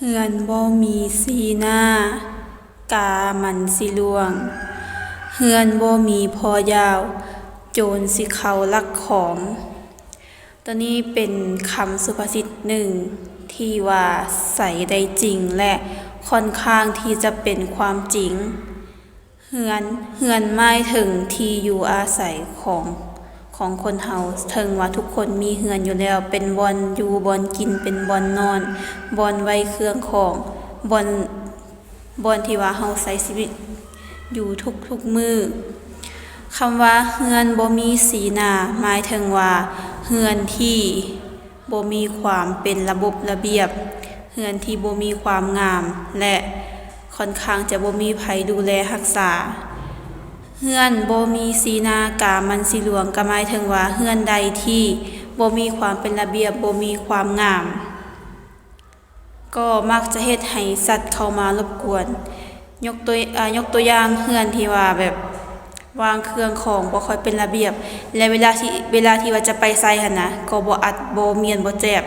ເຮືອນບໍ່ມີສີໜ້າ ກາມັນຊິລ່ວງ. ເຮືອນບໍ່ມີພໍ່ຢາວ ໂຈນຊິເຂົ້າລັກຂອງ. ໂຕນີ້ເປັນຄຳສຸພາສິດໜຶ່ງທີ່ວ່າໃຊ້ໄດ້ຈິງ ແລະ ຄ່ອນຂ້າງທີ່ຈະເປັນຄວາມຈິງ. ເຮືອນ, ເຮືອນໝາຍເຖິງທີ່ຢູ່ອາໄສຂອງ, ຂອງຄົນເຮົາ, ເຖິງວ່າທຸກຄົນມີເຮືອນຢູ່ແລ້ວ, ເປັນບ່ອນຢູ່, ບ່ອນກິນ, ເປັນບ່ອນນອນ, ບ່ອນໄວ້ເຄື່ອງຂອງ, ບ່ອນ, ບ່ອນທີ່ວ່າເຮົາໃຊ້ຊີວິດຢູ່ທຸກໆມື້. ຄຳວ່າເຮືອນບໍ່ມີສີໜ້າ ໝາຍເຖິງວ່າເຮືອນທີ່ ບໍ່ມີຄວາມເປັນລະບົບລະບຽບ, ເຮືອນທີ່ບໍ່ມີຄວາມງາມ ແລະ ຄ່ອນຂ້າງຈະບໍ່ມີໃຜດູແລຮັກສາ. ເຮືອນບໍ່ມີສີໜ້າ ກາມັນຊິລ່ວງ ກໍໝາຍເຖິງວ່າເຮືອນໃດທີ່ບໍ່ມີຄວາມເປັນລະບຽບ, ບໍ່ມີຄວາມງາມ ກໍມັກຈະເຮັດໃຫ້ສັດເຂົ້າມາລົບກວນ. ຍົກຕົວ, ເອີ, ຍົກຕົວຢ່າງເຮືອນທີ່ວ່າແບບວາງເຄື່ອງຂອງບໍ່ຄ່ອຍເປັນລະບຽບ ແລະ ເວລາທີ່, ເວລາທີ່ວ່າຈະໄປໃສຫັ້ນນະ ກໍບໍ່ອັດ, ບໍ່ມ້ຽນ, ບໍ່ແຈບ,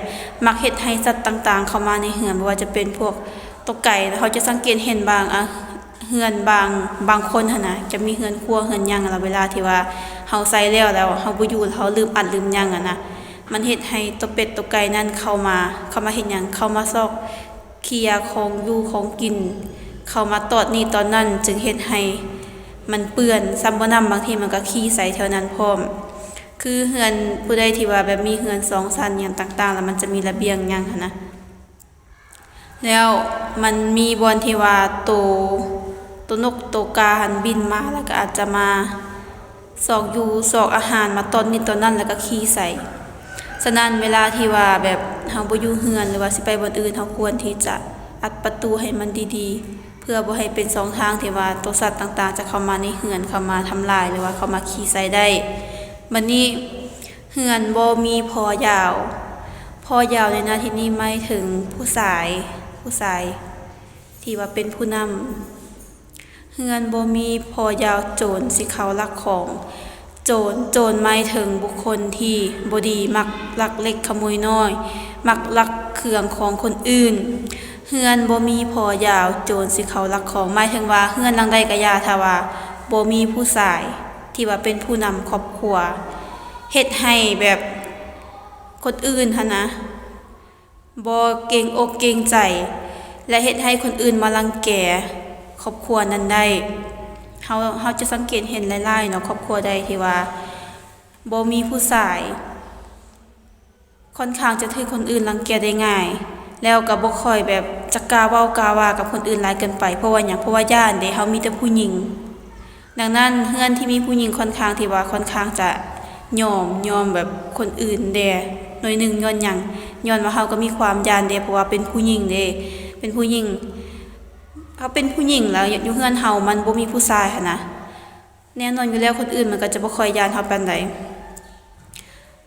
ມັກເຮັດໃຫ້ສັດຕ່າງໆເຂົ້າມາໃນເຮືອນ, ບໍ່ວ່າຈະເປັນພວກຕົວໄກ່. ແລ້ວເຮົາຈະສັງເກດເຫັນບາງ, ອາ, ເຮືອນບາງ, ບາງຄົນຫັ້ນນະ ຈະມີເຮືອນຄົວເຮືອນຫຍັງ, ແລ້ວເວລາທີ່ວ່າເຮົາໃສ່ແລ້ວ, ແລ້ວເຮົາບໍ່ຢູ່, ແລ້ວເຮົາລືມອັດລືມຫຍັງຫັ້ນນະ, ມັນເຮັດໃຫ້ຕົວເປັດຕົວໄກ່ນັ້ນເຂົ້າມາ, ເຂົ້າມາເຮັດຫຍັງ? ເຂົ້າມາຊອກເຄຍຂອງຢູ່ຂອງກິນ, ເຂົ້າມາຕອດນີ້ຕອນນັ້ນ, ຈຶ່ງເຮັດໃຫ້ມັນເປື້ອນ, ຊ້ຳບໍ່ນຳບາງທີມັນກໍຂີ້ໃສ່ແຖວນັ້ນພ້ອມ. ຄືເຮືອນຜູ້ໃດທີ່ວ່າແບບມີເຮືອນສອງຊັ້ນຫຍັງຕ່າງໆ ແລ້ວມັນຈະມີລະບຽງຫຍັງຫັ້ນນະ, ແລ້ວມັນມີບ່ອນທີ່ວ່າໂຕ, ໂຕນົກໂຕກາຫັ້ນບິນມາ ແລ້ວກໍອາດຈະມາ ຊອກຢູ່ຊອກອາຫານມາຕອນນີ້ຕອນນັ້ນ ແລ້ວກໍຂີ້ໃສ່. ສະນັ້ນ ເວລາທີ່ວ່າແບບເຮົາບໍ່ຢູ່ເຮືອນ ຫຼືວ່າຊິໄປບ່ອນອື່ນ ເຮົາຄວນທີ່ຈະອັດປະຕູໃຫ້ມັນດີໆ ເພື່ອບໍ່ໃຫ້ເປັນຊ່ອງທາງທີ່ວ່າໂຕສັດຕ່າງໆຈະເຂົ້າມາໃນເຮືອນ, ເຂົ້າມາທຳລາຍ ຫຼືວ່າເຂົ້າມາຂີ້ໃສ່ໄດ້. ບັດນີ້ ເຮືອນບໍ່ມີພໍ່ຢາວ. ພໍ່ຢາວໃນໜ້າທີ່ນີ້ໝາຍເຖິງຜູ້ຊາຍ, ຜູ້ຊາຍທີ່ວ່າເປັນຜູ້ນຳ. ເຮືອນບໍ່ມີພໍ່ຢາວ ໂຈນຊິເຂົ້າລັກຂອງ. ໂຈນ, ໂຈນໝາຍເຖິງບຸກຄົນທີ່ບໍ່ດີ, ມັກລັກເລັກຂະໂມຍນ້ອຍ, ມັກລັກເຄື່ອງຂອງຄົນອື່ນ. ເຮືອນບໍ່ມີພໍ່ຢາວ ໂຈນຊິເຂົ້າລັກຂອງ ໝາຍເຖິງວ່າເຮືອນຫຼັງໃດກໍຢ່າ, ຖ້າວ່າບໍ່ມີຜູ້ຊາຍທີ່ວ່າເປັນຜູ້ນຳຄອບຄົວ ເຮັດໃຫ້ແບບຄົນອື່ນຫັ້ນນະ ບໍ່ເກງອົກເກງໃຈ ແລະ ເຮັດໃຫ້ຄົນອື່ນມາລັງແກຄອບຄົວນັ້ນໄດ້. ເຮົາ, ເຮົາຈະສັງເກດເຫັນຫຼາຍໆເນາະ, ຄອບຄົວໃດທີ່ວ່າບໍ່ມີຜູ້ຊາຍ ຄ່ອນຂ້າງຈະຖືກຄົນອື່ນລັງແກໄດ້ງ່າຍ, ແລ້ວກໍບໍ່ຄ່ອຍແບບຈະກ້າເວົ້າກ້າວ່າກັບຄົນອື່ນຫຼາຍເກີນໄປ. ເພາະວ່າຫຍັງ? ເພາະວ່າຢ້ານເດ້, ເຮົາມີແຕ່ຜູ້ຍິງ. ດັ່ງນັ້ນ ເຮືອນທີ່ມີຜູ້ຍິງຄ່ອນຂ້າງທີ່ວ່າ ຄ່ອນຂ້າງຈະຍອມ, ຍອມແບບຄົນອື່ນແດ່ໜ້ອຍໜຶ່ງ. ຍ້ອນຫຍັງ? ຍ້ອນວ່າເຮົາກໍມີຄວາມຢ້ານເດ້, ເພາະວ່າເປັນຜູ້ຍິງເດ້, ເປັນຜູ້ຍິງ. ເຮົາເປັນຜູ້ຍິງແລ້ວ ຢູ່ເຮືອນເຮົາມັນບໍ່ມີຜູ້ຊາຍຫັ້ນນະ, ແນ່ນອນຢູ່ແລ້ວ ຄົນອື່ນມັນກໍຈະບໍ່ຄ່ອຍຢ້ານເຮົາປານໃດ.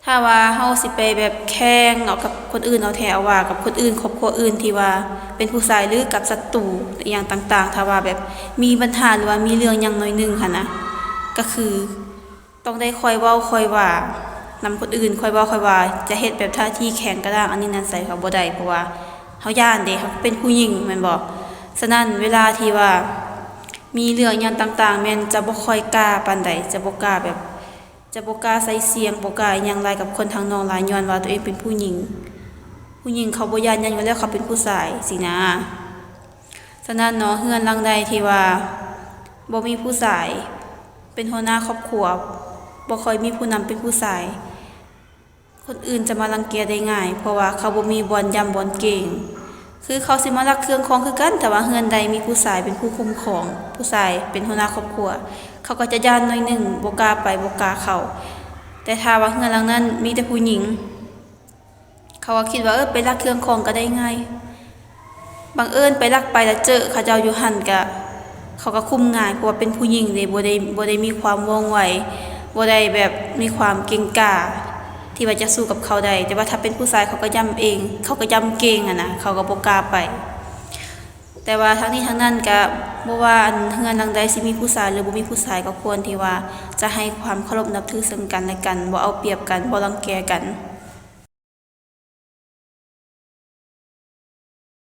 ຖ້າວ່າເຮົາຊິໄປແບບແຂ່ງເອົາກັບຄົນອື່ນ ເອົາແທ້ເອົາວ່າກັບຄົນອື່ນ, ຄອບຄົວອື່ນທີ່ວ່າເປັນຜູ້ຊາຍ ຫຼື ກັບສັດຕູອີ່ຫຍັງຕ່າງໆ, ຖ້າວ່າແບບມີບັນຫາ ຫຼືວ່າມີເລື່ອງຫຍັງໜ້ອຍໜຶ່ງຫັ້ນນະ, ກໍຄືຕ້ອງໄດ້ຄ່ອຍເວົ້າຄ່ອຍວ່ານຳຄົນອື່ນ, ຄ່ອຍເວົ້າຄ່ອຍວ່າ, ຈະເຮັດແບບທ່າທີແຂງກະດ້າງອັນນີ້ນັ້ນໃສ່ເຂົາບໍ່ໄດ້, ເພາະວ່າເຮົາຢ້ານເດ້, ເຮົາເປັນຜູ້ຍິງແມ່ນບໍ່? ສະນັ້ນ ເວລາທີ່ວ່າມີເລື່ອງຫຍັງຕ່າງໆ ແມ່ນຈະບໍ່ຄ່ອຍກ້າປານໃດ, ຈະບໍ່ກ້າແບບ ຈະບໍ່ກ້າໃຊ້ສຽງ, ບໍ່ກ້າອີ່ຫຍັງຫຼາຍກັບຄົນທາງນອກຫຼາຍ, ຍ້ອນວ່າຕົວເອງເປັນຜູ້ຍິງ. ຜູ້ຍິງເຂົາບໍ່ຢ້ານຫຍັງຢູ່ແລ້ວ, ເຂົາເປັນຜູ້ຊາຍຊີ້ນາ. ສະນັ້ນເນາະ, ເຮືອນຫຼັງໃດທີ່ວ່າບໍ່ມີຜູ້ຊາຍເປັນຫົວໜ້າຄອບຄົວ, ບໍ່ຄ່ອຍມີຜູ້ນຳເປັນຜູ້ຊາຍ, ຄົນອື່ນຈະມາລັງແກໄດ້ງ່າຍ, ເພາະວ່າເຂົາບໍ່ມີບ່ອນຢ້ຳບ່ອນເກງ. ຄືເຂົາຊິມາລັກເຄື່ອງຂອງຄືກັນ, ຖ້າວ່າເຮືອນໃດມີຜູ້ຊາຍເປັນຜູ້ຄຸ້ມຄອງ, ຜູ້ຊາຍເປັນຫົວໜ້າຄອບຄົວ, ເຂົາກໍຈະຢ້ານໜ້ອຍໜຶ່ງ, ບໍ່ກ້າໄປ, ບໍ່ກ້າເຂົ້າ. ແຕ່ຖ້າວ່າເຮືອນຫຼັງນັ້ນມີແຕ່ຜູ້ຍິງ, ເຂົາກໍຄິດວ່າ, ເອີ, ໄປລັກເຄື່ອງຂອງກໍໄດ້ງ່າຍ. ບັງເອີນໄປລັກໄປແລ້ວເຈີເຂົາເຈົ້າຢູ່ຫັ້ນກະ ເຂົາກໍຄຸມງ່າຍ, ເພາະວ່າເປັນຜູ້ຍິງເດ້, ບໍ່ໄດ້, ບໍ່ໄດ້ມີຄວາມວ່ອງໄວ, ບໍ່ໄດ້ແບບມີຄວາມເກັ່ງກ້າທີ່ວ່າຈະສູ້ກັບເຂົາໄດ້. ແຕ່ວ່າຖ້າເປັນຜູ້ຊາຍ ເຂົາກໍຢ້ຳເອງ, ເຂົາກໍຢ້ຳເກັ່ງຫັ້ນນະ, ເຂົາກໍບໍ່ກ້າໄປ. ແຕ່ວ່າທັງນີ້ທັງນັ້ນກະ ບໍ່ວ່າອັນເຮືອນຫຼັງໃດຊິມີຜູ້ຊາຍ ຫຼື ບໍ່ມີຜູ້ຊາຍ ກໍຄວນທີ່ວ່າຈະໃຫ້ຄວາມເຄົາລົບນັບຖືເຊິ່ງກັນແລະກັນ, ບໍ່ເອົາປຽບກັນ, ບໍ່ລັງແກກັນ.